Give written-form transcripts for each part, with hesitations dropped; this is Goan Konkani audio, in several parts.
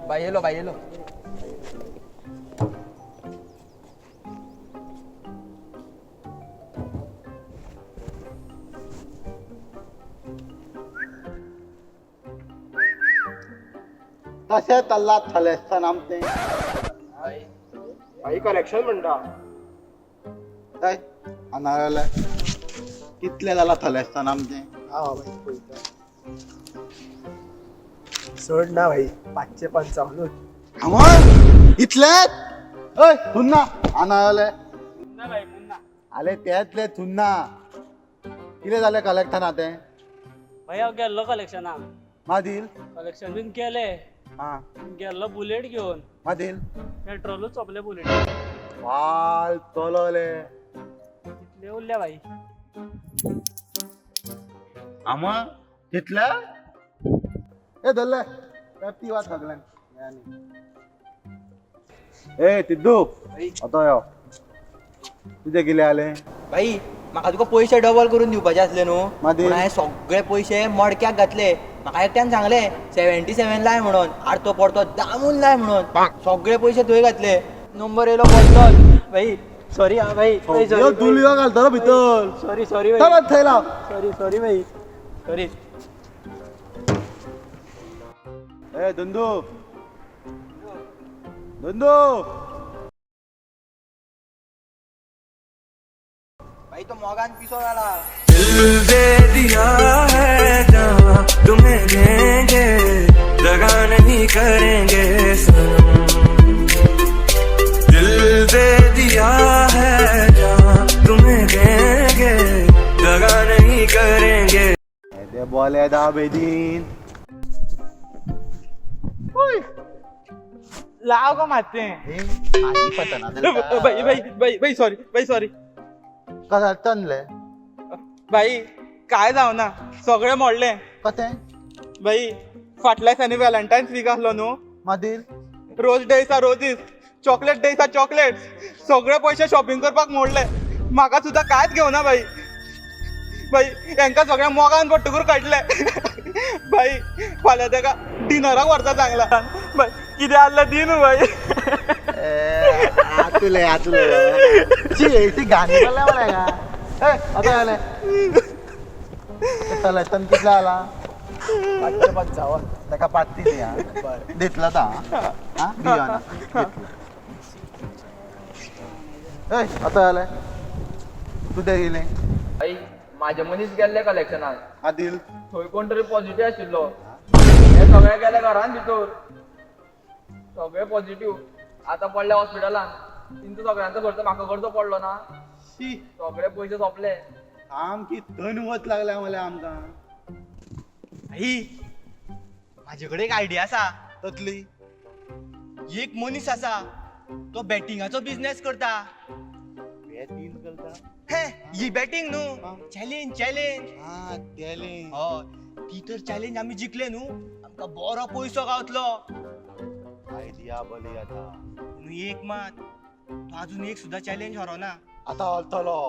बाई येलो, बाई येलो. तशें तल्ला थलेस्तान आमचें. भाई कलेक्शन म्हणटा. काय अनारले कितले जाला थलेस्तान आमचें? हा भाई पळयता. चड ना भाई, 555. हांगा इतलेच? हय थुन्ना अनारले आले तेतले थुन्ना. कितें जालें कलेक्टना तें? भाई हांव गेल्लो कलेक्शनाक. मादील. कलेक्शन बीन केलें. हा. गेल्लो बुलेट घेवन. मादील. पेट्रोलूच सोंपलें बुलेट. वाल चलोले. तितले उरले भाई. आमा तितले ए धरले पेप्ती वाट सगळ्यांक. ए तिद्दू, आतां यो, तुजें कितें जालें? भाई म्हाका तुका पयशे डबल करून दिवपाचे आसले न्हू. मागीर? पूण हांवें सगळे पयशे मडक्याक घातले. म्हाका एकट्यान सांगले 77 लाय म्हणून, आरतो परतो दामून लाय म्हणून, सगळे पयशे थंय घातले. नंबर येयलो पडलोच भाई. सॉरी हा भाई. यो दुलयो घालतलो भितर. सॉरी सॉरी भाई. चल थंय लाव. सॉरी सॉरी भाई, सॉरी. ए धंदू, धंदू. भाई तो मोगान पिसो जाला. दिल दे दिया है जहाँ तुम्हें देंगे, दगा नहीं करेंगे सनम. दिल दे दिया है जहाँ तुम्हें देंगे, दगा नहीं करेंगे. ते बोले दा बेदीन. लाव का मारते. भाई. भाई भाई भाई, सॉरी भाई, सॉरी. कसा तनले? भाई काय जावना, सगळें मोडलें. कशें? भाई फाटल्या दिसांनी व्हॅलेंटायन्स वीक आसलो न्हू. मागीर? रोज डे दिसा रोजीस, चॉकलेट डे दिसा चॉकलेट, सगळे पयशे शॉपिंग करपाक मोडले. म्हाका सुद्दां कांयच घेवना भाई. भाई हेंकां सगळ्या मोगान पडटकूर काडले. भाई फाल्यां तेका डिनराक व्हरता सांगला. भाई कितें आहलें दी न्हू भाई. आतुले आतुले शी ती गाणी बोलल्या मला का. ए आता आले तन कितला आला? 555. ताका पात्ती दी. हा, दितला ता. हा दियो ना. ए आता आले तुझे गेले. भाई माझे मनीस गेल्ले कलेक्शनाक. आदिल. थंय कोण तरी पॉझिटिव्ह आशिल्लो. हे सगळे गेले घरान भितर, सगळे पॉझिटिव्ह. आतां पडले हॉस्पिटलान. तेंचो सगळ्यांचो खर्च म्हाका करचो पडलो ना. शी. सगळे पयशे सोंपले. सामकी थंड वत लागल्या मला आमकां. भाई माझे कडेन एक आयडिया आसा. तसली? एक मनीस आसा, तो बॅटिंगाचो बिझनेस करता. बॅटींग करता? हे ही बॅटिंग न्हू, चॅलेंज चॅलेंज. हा तेले. हय, ती तर चॅलेंज आमी जिखले न्हू, आमकां बरो पयसो गावतलो. आयडिया बरी आता. पूण एक मात, तो अजून एक सुद्दां चॅलेंज हरोना. आता हलतलो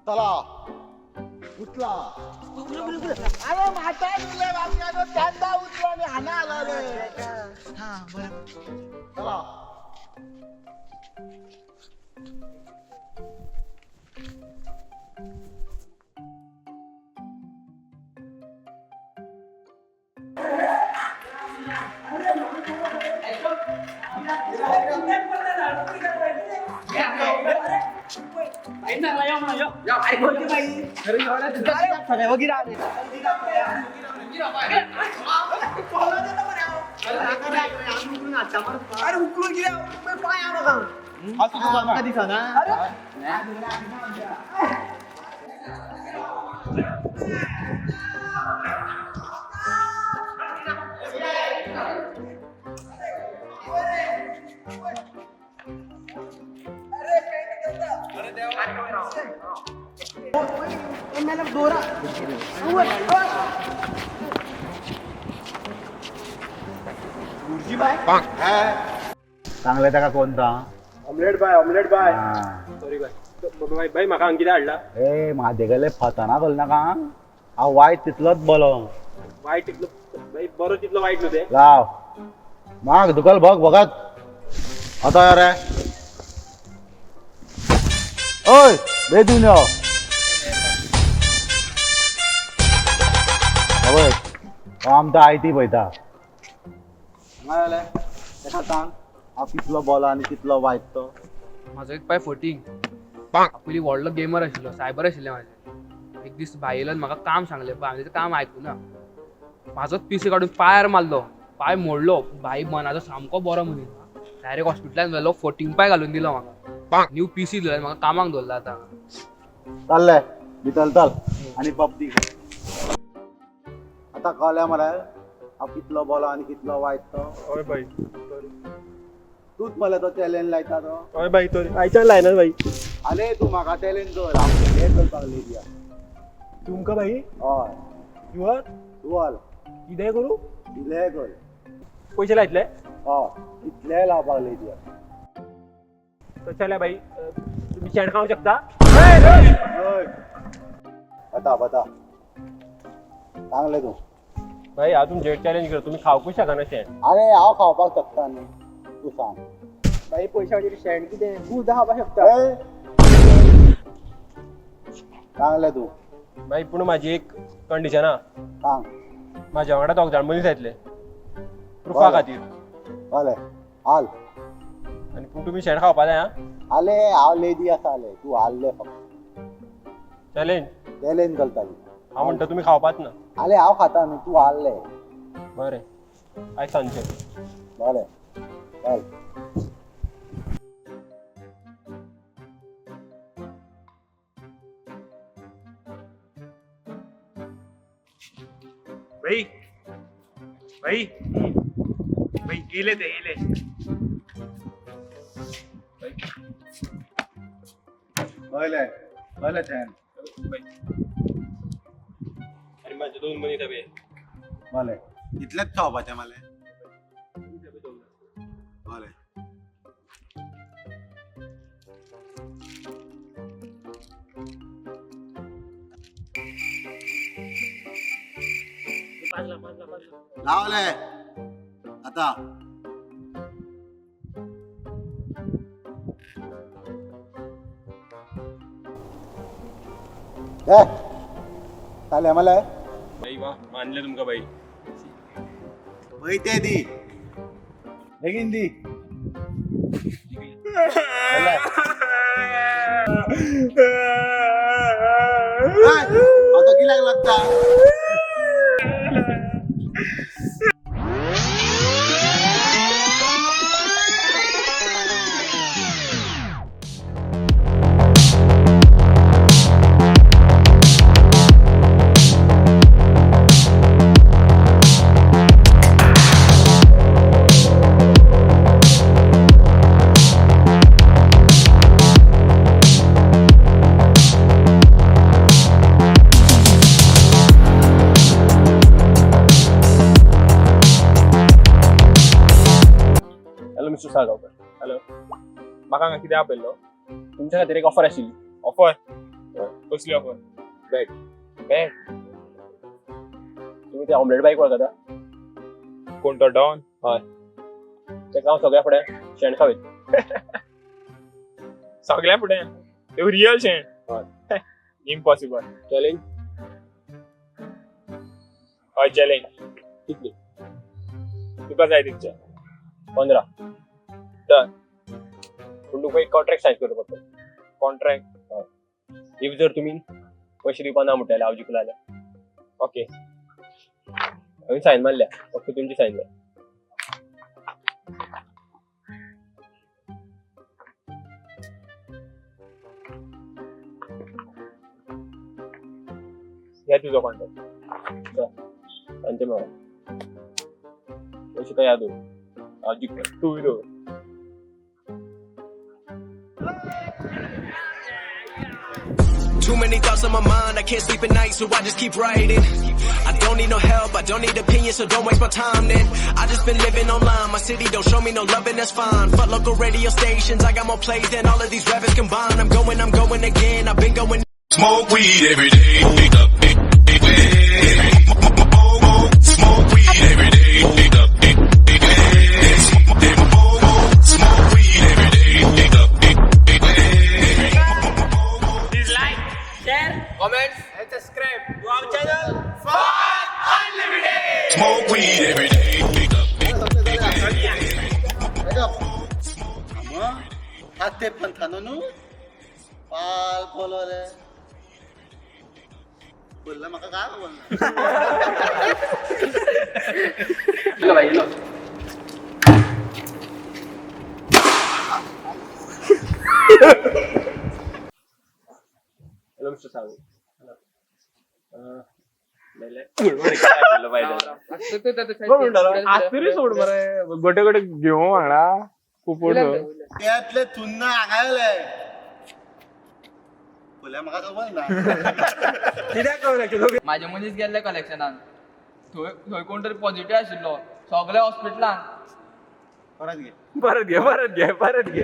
चला उचला. अरे माता उचला आणि हाना आला चला. चांगले ताका कोणता? ऑमलेट बाय, ऑमलेट बाय. हा. सॉरी बाय. बाय बाय, म्हाका हांगा कितें हाडला? ए म्हाजे कडले फताना घाल नाका. हांव वायट तितलोच बोलो. वायट तितलो भाई, बरो तितलो वायट न्हू ते. लाव माग दुकाल बघ बघत आता यो रे. ओय बेदून यो. हवय हो आमकां आयटी पळयता. हांगा जालें तेका सांग हांव कितलो बोलो आनी कितलो वायट तो. म्हाजो एक पाय फटींग. पयलीं व्हडलो गेमर आशिल्लो, सायबर आशिल्लें म्हाजें. एक दीस भाई येयलो आनी म्हाका काम सांगलें, पण हांवें तेजें काम आयकुना. म्हाजोच पिसी काडून पांयार मारलो, पांय मोडलो. भाई मनाचो सामको बरो मनीस. डायरेक्ट हॉस्पिटलान व्हेलो, फटींग पांय घालून दिलो म्हाका. न्यू पीसी दिलो आनी म्हाका कामाक दवरला आतां. चल्ले भितर चल आनी पप दी. आतां कळ्ळें मरे हांव कितलो बोलो आनी कितलो वायट तो. हय भाई. तूच मरे तो चॅलेंज लायता तो. हय भाई, तो आयच्यान लायना भाई. आले तूं म्हाका चॅलेंज कर, हांव हें करपाक लेदी. तुमकां भाई? हय. युअर तुवल कितेंय करूं. कितेंय कर. पयशे लायतले? हय, कितलेय लावपाक लेदी. तशें जाल्यार भाई तुमी शेण खावंक शकता. हय बता बता सांगलें तूं. भाई हांव तुमचे चॅलेंज करता, तुमी खावकूच शकना शेण. आरे हांव खावपाक शकता न्ही, तूं सांग. भाई पयशा खातीर शेण कितें दूद खावपाक शकता. ए? सांगलें तूं. भाई पूण म्हाजी एक कंडिशन आहा. सांग. म्हाज्या वांगडा दोग जाण मनीस येतले प्रुफा खातीर. बरें हाल. आनी पूण तुमी शेण खावपा जाय. आं आले हांव लेदी आसा. आले तूं हाल्ले फक्त. चॅलेंज. चॅलेंज करता तूं. हांव म्हणटा तुमी खावपाच ना. आले हांव खाता न्हू, तूं हाल्ले. बरें आयज सांजचें. बरें चल. भाई भाई भाई गेले ते गेले. बरें बरें चॅन. आनी म्हाजे दोन मनीस आहा. बरें इतलेंच खावपाचें मले. बरें लावले आता. ए चालेल मला. भाई वा, मानले तुमकां भाई. पळयते दी बेगीन दी. आता कित्याक लागता? Hello mister Salgaonkar. हॅलो, म्हाका हांगा कितें आपयल्लो? तुमच्या खातीर एक ऑफर आशिल्ली. ऑफर? कसली ऑफर? बॅट. बॅट? तुमी ते ऑमलेट बायक वळखता? कोण तो डॉन? हय, तेका हांव सगळ्या फुडें शेण खावयत. सगळ्या फुडें ते रियल शेण? हय. इम्पॉसिबल. चॅलेंज. हय, चॅलेंज. कितली? तुका जाय तितचे. 15. डन. पूण तुका एक कॉन्ट्रॅक्ट सायन करचो पडटलो. कॉन्ट्रॅक्ट? हय. If जर तुमी पयशे दिवपा ना म्हणटा जाल्यार हांव जिखलो जाल्यार. ओके. हांवें सायन मारल्या, फक्त तुमची सायन जाय. हे तुजो कॉन्ट्रॅक्ट. सांजचे मेळोया. पयशे तयार दवर, हांव जिखलो. तूं दवर. Too many thoughts on my mind, I can't sleep at night, so I just keep writing. I don't need no help, I don't need opinions, so don't waste my time then. I just been living online, my city don't show me no love, and that's fine. Fuck local radio stations, I got more plays than all of these rappers combined. I'm going again, I've been going. Smoke weed every day. Smoke weed every day. हाते पंथानो न्हू पाल बोलवले बोलला म्हाका काय बोलना. Hello mister Sawant. कोण म्हणटालो आस्तरी सोड मरे गोटे गोटे घेवं वांगडा खूब. त्यातले चुन्ना हांगा येयले. बोलल्या म्हाका खबर ना. माझे मनीस गेल्ले कलेक्शनान, थंय थंय कोण तरी पॉझिटिव्ह आशिल्लो, सगळे हॉस्पिटलान. परत घे. परत घे, परत घे, परत घे.